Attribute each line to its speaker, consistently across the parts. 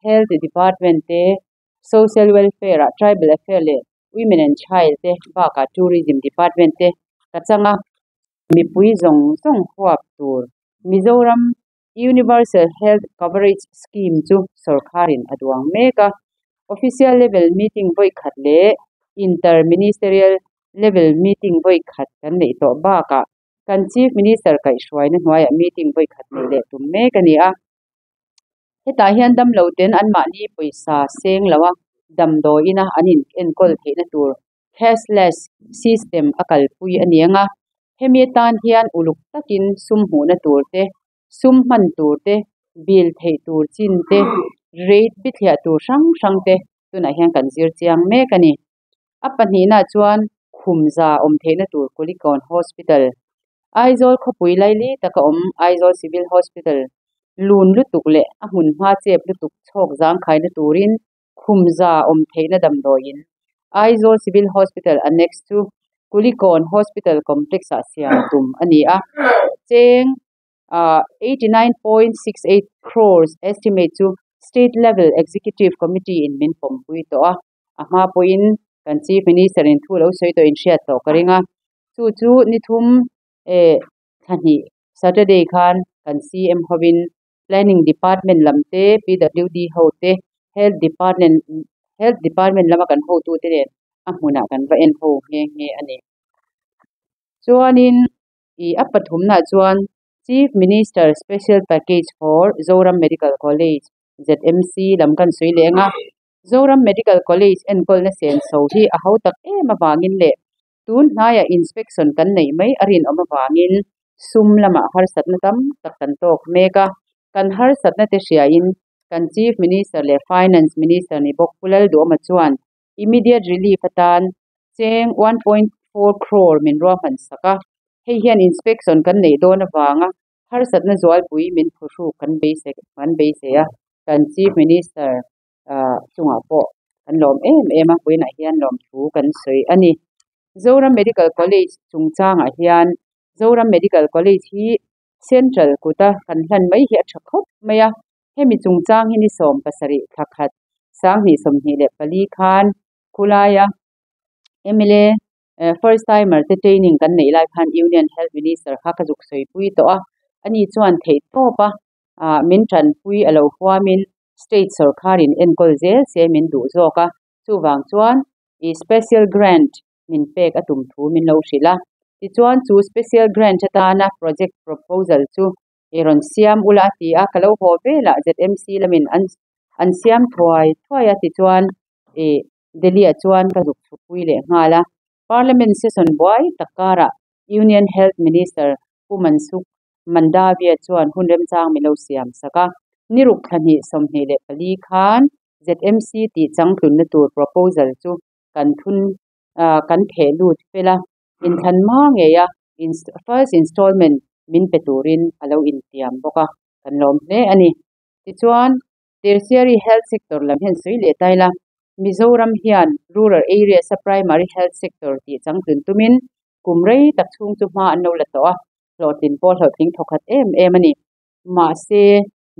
Speaker 1: Health Department te, Social Welfare ah Tribal Affair leh Women and Child te bakah Tourism Department te ka chang a, mipui zawng zawng huap tur Mizoram Universal Health Coverage Scheme chu sorkarin a duang mek a. Official level meeting vawi khat leh Inter Ministerial level meeting vawi khat kan neih tawh bakah kan Chief Minister kaihhruaina hnuaiah meeting vawi khat neih leh tum mek a ni a. Hetah hian damlo ten anmahni pawisa seng lo a, damdawiin a an in enkawl theihna tur cashless system a kalpui a ni ang a. Hemi atan hian uluk takin sum hmuhna tur te, sum hman tur te, bill theih tur chin te, rate bithliah tur hrang hrang te tunah hian kan zir chiang mek a ni. A pahnihnaah chuan khum za awm theihna tur Kulikawn Hospital, Aizawl khawpui laili taka awm Aizawl Civil Hospital lun lutuk leh a hmun hma chep lutuk chhawk zangkhaina turin khum za awm theihna damdawiin Aizawl Civil Hospital Annex chu Kulikawn Hospital Complex ah siam tum a ni a. Cheng 89.68 crores estimate chu State Level Executive Committee in min pawmpui tawh a, a hma pawhin kan Chief Minister in thu lo sawi tawh in hriat tawh ka ring a. Chu chu ni thum eh thla hnih Saturday khan kan CM hovin Planning Department lam te, PWD ho te, Health Department Health Department lama kan hotute nen a hmunah kan va en ho nghe nghe a ni. Chuanin ih a pathumnaah chuan Chief Minister Special Package for Zoram Medical College, ZMC, lam kan sawi leh ang a. Zoram Medical College enkawlna senso hi a ho tak em avangin leh tun hnaiah inspection kan neih mai a rinawm avangin sum lamah harsatna tam tak kan tawk mek a. Kan harsatna te hriain kan Chief Minister leh Finance Minister ni bawk Pu Lalduhawma chuan immediate relief atan cheng 1.4 crore min ruahman sak a. Hei hian inspection kan neih dawn avanga harsatna zualpui min phuhruk kan beisei kan beisei a. Kan Chief Minister chungah pawh kan lawm em em a, vawiinah hian lawmthu kan sawi a ni. Zoram Medical College chungchangah hian Zoram Medical College hi Central kuta kan hlan mai hi a tha khawp mai a. Hemi chungchang hi ni 70 thla khat 2024 khan khulaia MLA first timer te training kan neih lai khan Union Health Minister kha ka zuk sawipui tawh a. Ani chuan theih tawp a, min tanpui a lo huamin state sorkarin enkawl zel se min duh zawk a. Chuvang chuan ih special grant min pek a tum thu min lo hrilh a. Tichuan chu special grant atana project proposal chu i rawn siam ula a ti a, ka lo haw velah ZMC lamin an an siam thuai thuai a tichuan ih Delhi ah chuan ka zuk chhukpui leh nghal a. Parliament session buai tak karah Union Health Minister Pu Mansukh Mandaviya chuan hun remchang min lo siam sak a. Ni ruk thla hnih 24 khan ZMC tih changtlunna tur proposal chu kan thun kan theh lut fel a, inthlan hma ngei a first installment min pe turin a lo intiam bawk a, kan lawm hle a ni. Tichuan tertiary health sector lam hian sawi leh ta ila, Mizoram hian rural areas a primary health sector tih changtlun tumin kum rei tak chhung chu hma an lo la tawh a, hlawhtlin pawh hlawhtling thawkhat em em a ni. Mahse,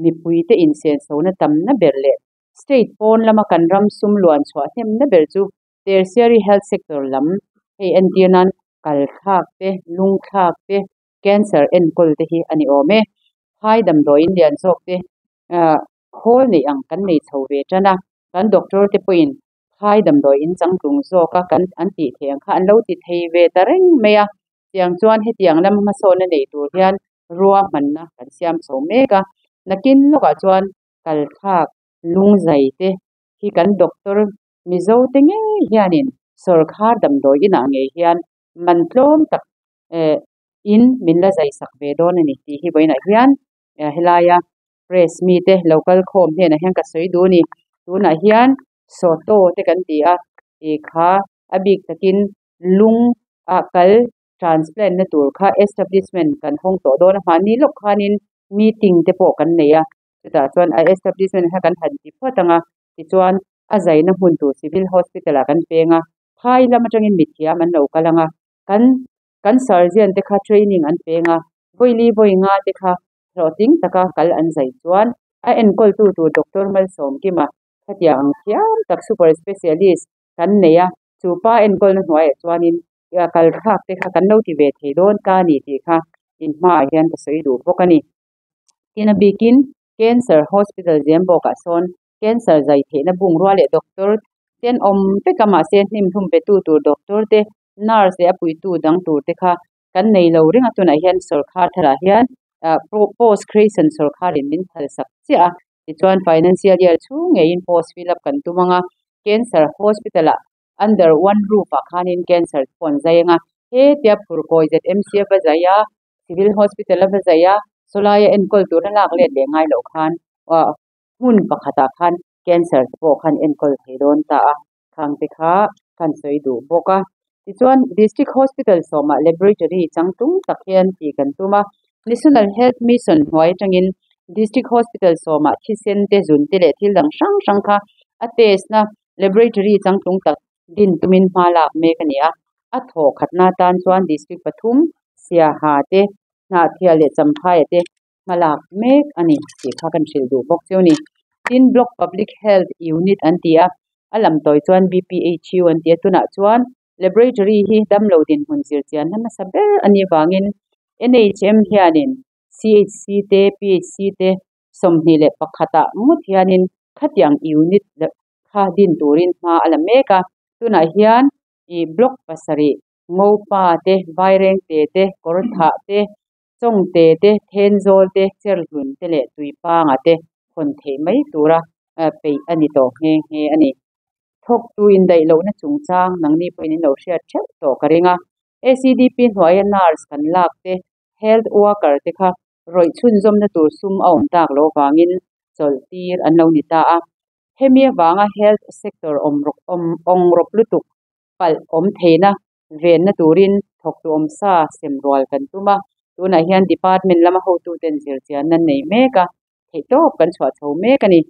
Speaker 1: mipuite insensona tamna ber leh state pawn lama kan ram sum luan chhuah hnemna ber chu tertiary health sector lam hei entir nan kal thlak te, lung thlak te, cancer enkawl te hi a ni awm e. Phai damdawiin lian zawk te khawl neih ang kan nei chho ve tan a, kan doctor te pawhin phai damdawiin changtlung zawk a kan an tih theih ang kha an lo ti thei ve ta reng mai a. Tiang chuan hetiang lam hmasawnna nei tur hian ruahmanna kan siam chho mek a. Nakin lawkah chuan kal thlak lung zai te hi kan doctor Mizo te ngei hianin sorkar damdawiinah ngei hian man tlawm tak eh in min la zai sak ve dawn a ni tih hi vawiinah hian helaia press mite lo kal khawm hnenah hian ka sawi duh a ni. Tunah hian soto te kan ti a, ih kha a bik takin lung ah kal transplant na tur kha establishment kan hawng tawh dawn a, mahni lawk khanin meeting te pawh kan nei a, chutah chuan a establishment kha kan han ti phawt ang a, tichuan a zaina hmun tur civil hospital ah kan peng a, phai lam atangin mithiam an lo kal ang a, kan kan surgeon te kha training an peng a, vawili vawi nga te kha hlawhtling taka kal an zai chuan. A enkawltu tur Doctor Malsawmkima khatiang ang thiam tak super specialist kan nei a, chu pa enkawlna hnuaiah chuanin kal thlak te kha kan lo ti ve thei dawn ta a ni tih kha inhmaah hian ka sawi duh bawk a ni. Tin a bikin Cancer Hospital Zembawkah sawn Cancer zai theihna bungrua leh doctor te an awm vek a, mahse hnim hlum petu tur doctor te, nurse leh a puitu dang tur te kha kan nei lo reng a, tunah hian sawrkhar tharah hian post creation sawrkharin min phalsak chiah a, tichuan financial year chhung ngeiin post fill up kan tum ang a, Cancer Hospital ah under one roof ah khanin cancer te pawh an zai ang a, hetia phurkawi ZMC a va zai a, Civil Hospital a va zai a, sawlaia enkawl tura lak let leh ngai loh khan hmun pakhatah khan cancer te pawh khan enkawl thei dawn ta a, khang te kha kan sawi duh bawk a. Tichuan District Hospital sawmah Laboratory changtlung tak hian tih kan tum a, National Health Mission hnuai atangin District Hospital sawmah thisen te, zun te leh thil dang hrang hrang kha a test na Laboratory changtlung tak din tumin hma lak mek a ni a, a thawh khatna atan chuan District pathum, Siaha te, Hnahthial leh Champhaia te hma lak mek a ni tih kha kan hrilh duh bawk cheu a ni. Tin, Block Public Health Unit an ti a, a lam tawi chuan BPHU an ti a, tunah chuan Laboratory hi damlo dinhmun zirchianna hmasa ber a nih avangin NHM hianin CHC te, PHC te 21 ah ngawt hianin khatiang unit kha din turin hma a la mek a, tunah hian ih block pasarih Ngopa te, Vairengte te, Kawrthah te, Chawngte te, Thenzawl te, Cherhlun te leh Tuipanga te hawn theih mai tura peih a ni tawh nghe nghe a ni. Thawktu indaih lohna chungchang nangni pawhin in lo hriat theuh tawh ka ring a. ACDP hnuaia nurse kan lak te, health worker te kha rawih chhunzawmna tur sum a awm tak loh vangin chawlh tir an lo ni ta a. Hemi avanga health sector awm awng rawp lutuk palh awm theihna venna turin thawktu awmsa sem rual kan tum a, tunah hian department lama hotuten zirchianna an nei mek a, theihtawp kan chhuah chho mek a ni.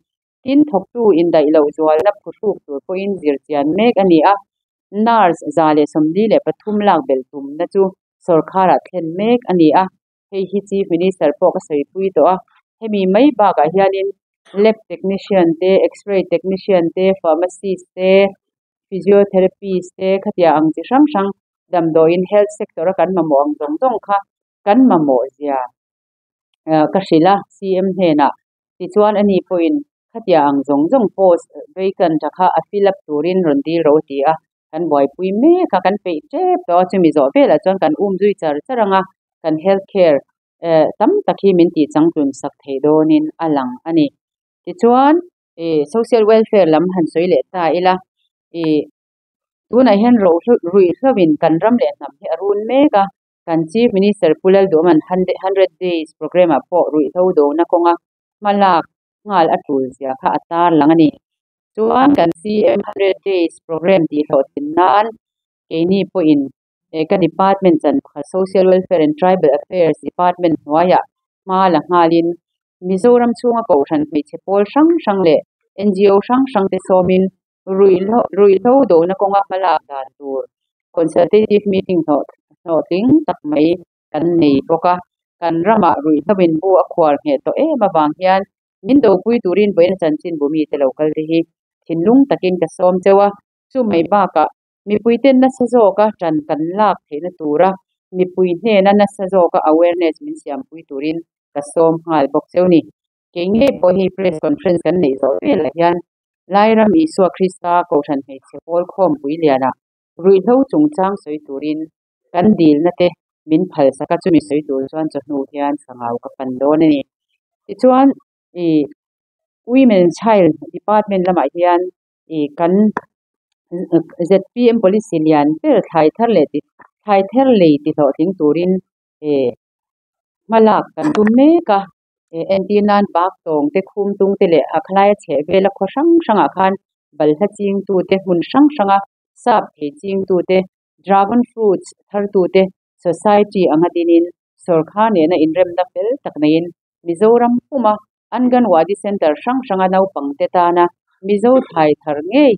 Speaker 1: Tin, thawktu indaih loh zualna phuhruk tur pawhin zirchian mek a ni a, nurse 143 lak belh tumna chu sawrkharah thlen mek a ni a, hei hi Chief Minister pawh ka sawipui tawh a, hemi mai bakah hianin lab technician te, x-ray technician te, pharmacist te, physiotherapist te khatia ang chi hrang hrang damdawiin health sector a kan mamawh ang zawng zawng kha kan mamawh zia ka hrilh a CM hnenah tichuan ani pawhin khatia ang zawng zawng post vacant a kha a fill up turin rawn dil ro a ti a, kan buaipui mek a, kan peih tep tawh a, chumi zawh velah chuan kan um zui char char ang a, kan health care eh tam tak hi min tih changtlun sak thei dawnin a lang a ni. Tichuan ih social welfare lam han sawi leh ta ila ih tunah hian ruihhlo in kan ram leh hnam hi a run mek a, kan Chief Minister Pu Lalduhman hundred days programme ah pawh ruihhlo dona kawnga hma lak nghal a tul zia kha a tar lang a ni. Chuan kan CM hundred days programme tih hlawhtlin nan keini pawhin ka department chan pakhat Social Welfare and Tribal Affairs Department hnuaiah hma la nghalin Mizoram chhunga kohhran hmeichhe pawl hrang hrang leh NGO hrang hrang te sawmin ruihhlo dona kawnga hma lak dan tur consultative meeting hlawhtling tak mai kan nei bawk a. Kan ramah ruihhlo in bu a khuar ngheh tawh em avang hian min dopui turin vawiin chanchin bu mite lo kal te hi thinlung takin ka sawm cheu a, chu mai bakah Mipuite nasa zawka ṭan kan lak theihna tura mipui hnena nasa zawka awareness min siampui turin ka sawm nghal bawk cheu ni. Kei ngei pawh hi press conference kan neih zawh velah hian Lairam Isua Krista Kohhran Hmeichhe Pawl Khawmpui Lianah ruihhlo chungchang sawi turin kan dilna te min phalsak a, chumi sawi tur chuan chawhnu hian sangau ka pan dawn a ni. Tichuan ih Women Child Department lamah hian ih kan zpm policy lian ber thlai thar leh ti thlai thar lei ti hlawhtling turin ih hma lak kan tum mek a ih entir nan bak tawng te khum tung te leh a khalai a chheh vel a khaw hrang hrangah khan balhla ching tu te hmun hrang hranga sap thei ching tu te dragon fruits thar tu te society anga dinin sawrkhar nena inremna fel tak neiin Mizoram puma Anganwadi Centre hrang hranga naupangte tana Mizo thlai thar ngei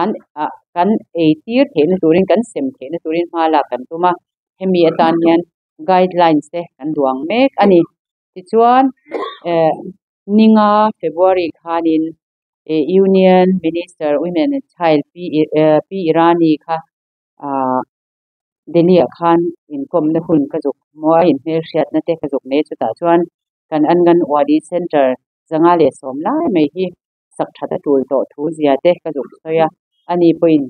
Speaker 1: an ah kan ei tir theihna turin kan sem theihna turin hma lak kan tum a, hemi atan hian guidelines te kan duang mek a ni. Tichuan eh. Ninga February khanin Union Minister Women and Child Pi Pi Irani kha Delhi ah khan inkawmna hun ka zuk hmu a, inhmelhriatna te ka zuk nei chutah chuan kan Anganwadi Centre 510 lai mai hi sak that a tul tawh thu zia te ka zuk sawi a, ani pawhin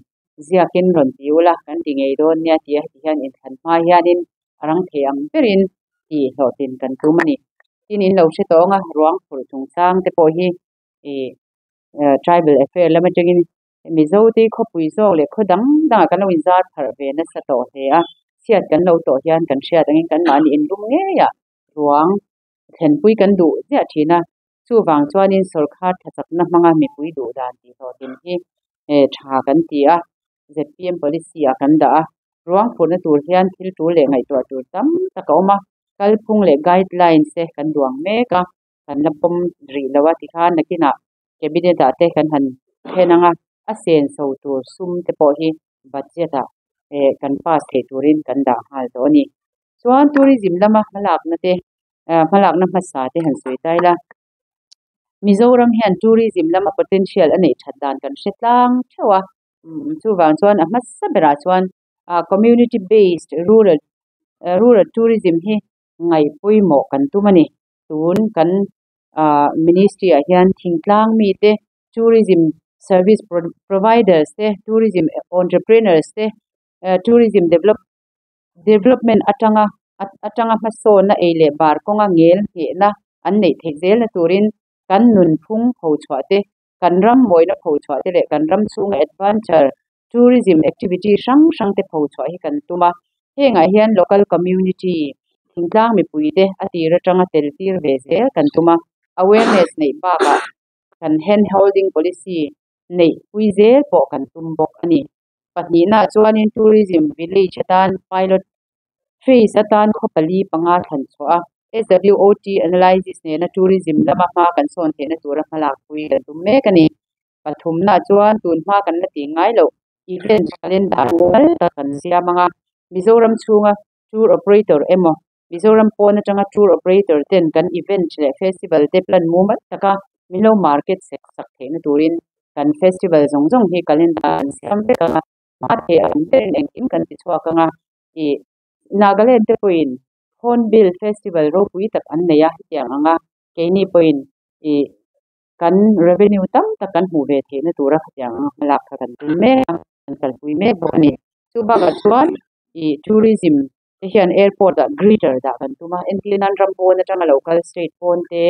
Speaker 1: ziakin rawn ti ula kan ti ngei dawn nia tih a heti hian inthlan hma hianin a rang thei ang berin tih hlawhtlin kan tum a ni. Tin in lo hre tawng a, ruang phurh chungchang te pawh hi ih tribal affair lam atangin Mizo te khawpui zawk leh khaw dang dangah kan lo inzar pharh ve nasa tawh hle a, chhiat kan lo tawh hian kan hriat angin kan mahni inlum ngeiah ruang thlenpui kan duh ziah thin a, chuvang chuanin sawrkar thachakna hmanga mipui duh dan tih hlawhtlin hi tha kan ti a, zpm policy ah kan dah a, ruang phurhna tur hian thil tul leh ngaihtuah tur tam tak a awm a, kalphung leh guidelines te kan duang mek a, kan la pawm rih lo a tikhan nakinah cabinet ah te kan han then ang a, a senso tur sum te pawh hi budget ah kan pass theih turin kan dah nghal tawh a ni. Chuan tourism lama hmalakna te hmalakna hmasa te han sawi ta ila, Mizoram hian tourism lama potential a neih that dan kan hre tlang theuh a, chuvang chuan a hmasa berah chuan community based rural rural tourism hi ngaih pawimawh kan tum a ni. Tun kan ministry ah hian thingtlang mi te tourism service providers te tourism entrepreneurs te tourism develop development atanga atanga hmasawnna ei leh bar kawnga ngel nghehna an neih theih zelna turin kan nunphung phochhuah te kan ram mawina phochhuah te leh kan ram chhunga adventure tourism activity hrang hrang te phochhuah hi kan tum a, hengah hian local community thingtlang mipui te a tir atanga tel tir ve zel kan tum a, awareness neih bakah kan hand holding policy neih pui zel pawh kan tum bawk a ni. Pahnihna chuanin tourism village atan pilot phase atan khaw pali panga thlan chhuah a, SWOT analysis nena tourism lama hma kan sawn theihna tura hmalak pui kan tum mek a ni. Pathumna chuan tun hma kan la tih ngai loh event calendar mumal tak kan siam ang a, Mizoram chhunga tour operator emaw Mizoram pawn atanga tour operator ten kan event leh festival te plan mumal taka min lo market sek sak theihna turin kan festival zawng zawng hi calendar kan siam vek ang a, hma thei ang berin engkim kan ti chhuak ang a, ih Nagaland te pawhin Hornbill festival ropui tak an nei a hetiang ang a, keini pawhin ih kan revenue tam tak kan hmuh ve theihna tura khatiang anga hmalak kha kan tum mek a, kan kalpui mek bawk a ni. Chu bakah chuan ih tourism te hian airport ah greeter dah kan tum a, entir nan ram pawn atanga lo kal state pawn te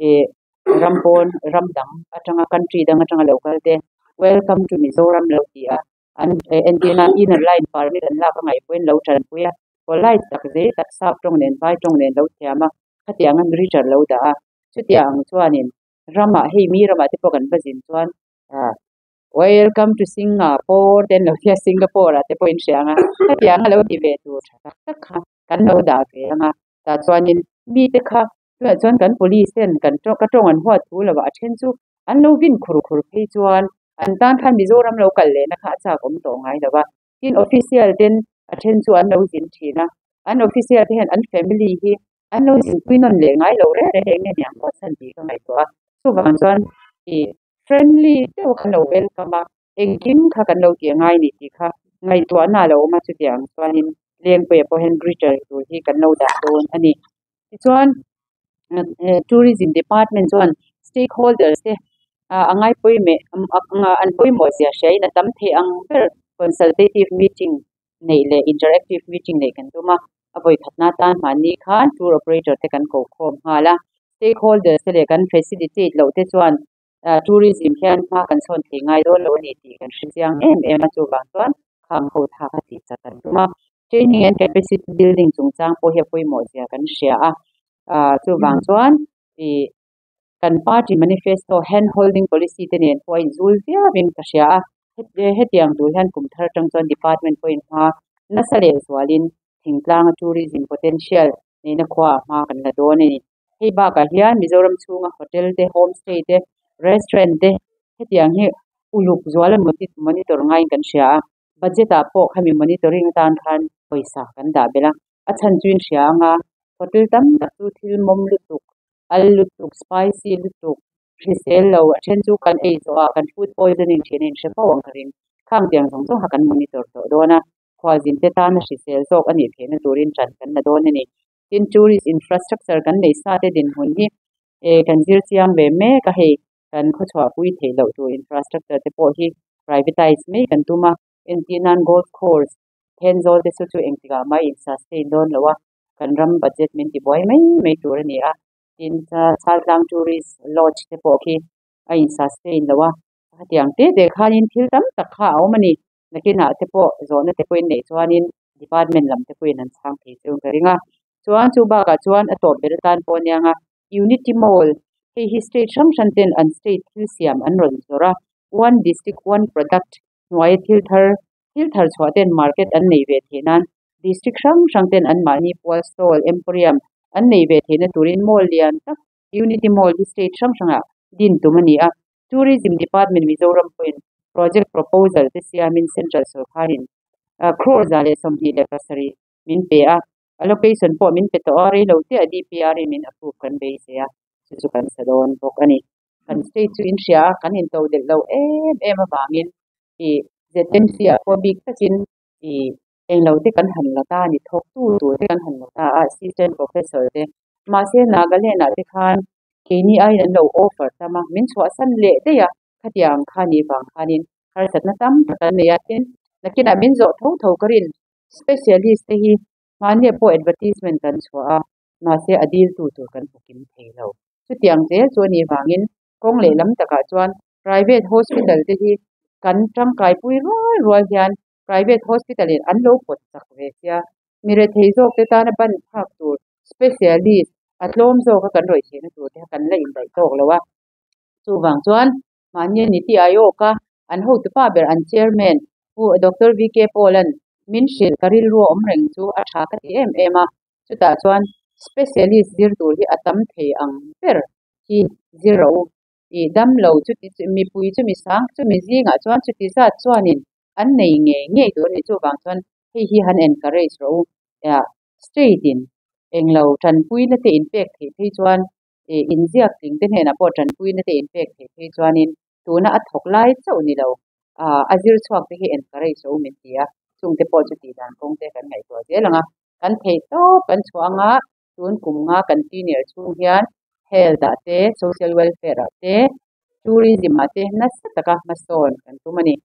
Speaker 1: ih ram pawn ram dang atanga country dang atanga lo kal te welcome to Mizoram lo ti a, an entir nan inner line permit an lak a ngaih pawhin lo tanpui a, polite tak zei tak sap tawng nen vai tawng nen lo thiam a, khatiang a greeter lo dah a, chutiang ang chuanin ramah hei mi ramah te pawh kan va zin chuan welcome to Singapore te an lo tia Singapore ah te pawh in hria ang a, khatiang a lo ti ve tur tha tak tak kha kan lo dah ve ang a, tah chuanin mite kha tunah chuan kan police ten kan ka tawng an huat thu lovah a then chu an lo vin khur khur phei chuan an tan khan Mizoram lo kal lehna kha a chak awm tawh ngai lo a, tin official ten a then chu an lo zin thin a, an official te hian an family hi an lo zinpui nawn leh ngai lo reng reng eng nge niang pawh chhan tih ka ngaihtuah a, chuvang chuan ih friendly deuh kan lo welcome a, engkim kha kan lo tih angai ni tih kha ngaihtuahna a lo awm a, chutiang chuanin Lengpuia pawh hian greeter tur hi kan lo dah dawn a ni. Tichuan tourism department chuan stakeholders te a ngai pawimawh an pawimawh zia hriain a tam thei ang ber consultative meeting neih leh interactive meeting neih kan tum a, a vawi khatna atan mahni khan tour operator te kan ko khawm nghal a, stakeholders te leh kan facilitate loh te chuan tourism hian hma kan sawn thei ngai dawn lo a ni tih kan hre chiang em em a, chuvang chuan khang ho tha kha tih chak kan tum a, training and capacity building chungchang pawh hi a pawimawh zia kan hria a, chuvang chuan ih kan party manifesto hand holding policy te nen pawh a inzul viauin ka hria a, hetiang tur hian kum thar atang chuan department pawhin hma nasa leh zualin thingtlanga tourism potential neihna khua ah hma kan la dawn a ni. Hei bakah hian Mizoram chhunga hotel te homestay te restaurant te hetiang hi uluk zuala monitor ngaiin kan hria a, budget ah pawh khami monitoring atan khan pawisa kan dah belh a, a chhan chu in hria anga hotel tam tak chu thil mawm lutuk. Al lutuk, spicy lutuk, hrisel lo, a then chu kan ei zawh ah kan food poisoning thin a inhre fo ang ka ring. Khang tiang zawng zawng kha kan monitor tawh dawn a, khualzin te tana hrisel zawk a nih theihna turin ṭan kan la dawn a ni. Tin, tourist infrastructure kan nei sa te dinhmun hi eh kan zir chiang ve mek a, hei kan khawchhuahpui theih loh tur infrastructure te pawh hi privatise mai kan tum a, entir nan golf course Thenzawl te chu chu engtikah mah in sustain dawn lo a, kan ram budget min ti buai mai mai tur a ni a, tin Chaltlang tourist lodge te pawh khi a in sustain lo a, hetiang te te khanin thil tam tak kha a awm a ni, nakinah te pawh zawhna te pawhin neih chuanin department lam te pawhin an chhang thei chu ka ring a, chuan chu bakah chuan a tawp ber atan pawh aniang a, Unity Mall hei hi state hrang hrang ten an state thil siam an rawn zawrh a, one district one product hnuaia thil thar thil thar chhuah ten market an nei ve theih nan district hrang hrang ten anmahni pual stall emporium an nei ve theihna turin mall lian tak Unity Mall hi state hrang hrangah din tum a ni a. Tourism Department Mizoram pawhin project proposal te siamin Central sawrkharin crore 127 min pe a, allocation pawh min pe tawh a, reilo te a DPR in min approve kan beisei a, chu chu kan sa dawn bawk a ni. Kan state chu in hria a, kan intodelh lo em em avangin ih ZMC ah pawh bik takin ih englo te kan han la ta a ni, thawktu tur te kan han la ta a, assistant professor te. Mahse Nagaland ah te khan keini aiin an lo offer tam a, min chhuahsan leh daih a, khatiang kha nih vang khanin harsatna tam tak an nei a, tin nakinah min zawh tho tho ka rin specialist te hi mahni pawh advertisement kan chhuah a, mahse a diltu tur kan hmu kim thei lo. Chutiang zel chu a nih vangin kawng lehlam takah chuan private hospital te hi kan tangkaipui rual rual hian private hospital in an lo pawt chak ve sia, mi rethei zawk te tana ban phak tur specialist a tlawm zawka kan rawih theihna tur te kha kan la indaih tawk lo a. Chuvang chuan mahni Niti Aayog a an hotupa ber an chairman Pu Doctor VK Paul-a'n min hrilh ka rilru a awm reng chu a tha ka ti em em a, chutah chuan specialist zir tur hi a tam thei ang ber hi zir rawh u. Ih damlo chuti mipui chumi sang chumi zingah chuan chuti zat chuanin an nei ngei ngei tur a ni. Chuvang chuan hei hi han encourage rawh u. State in englo tanpuina te inpek theih phei chuan ih inziak tling te hnenah pawh tanpuina te inpek theih phei chuanin tuna a thawk lai chauh ni lo ah a zir chhuak te hi encourage rawh u min ti a, chungte pawh chu tih dan kawng te kan ngaihtuah zel ang a, kan theih tawp kan chhuah anga tun kum nga kan senior chhung hian health ah te, social welfare ah te, tourism ah te nasa taka hmasawn kan tum a ni.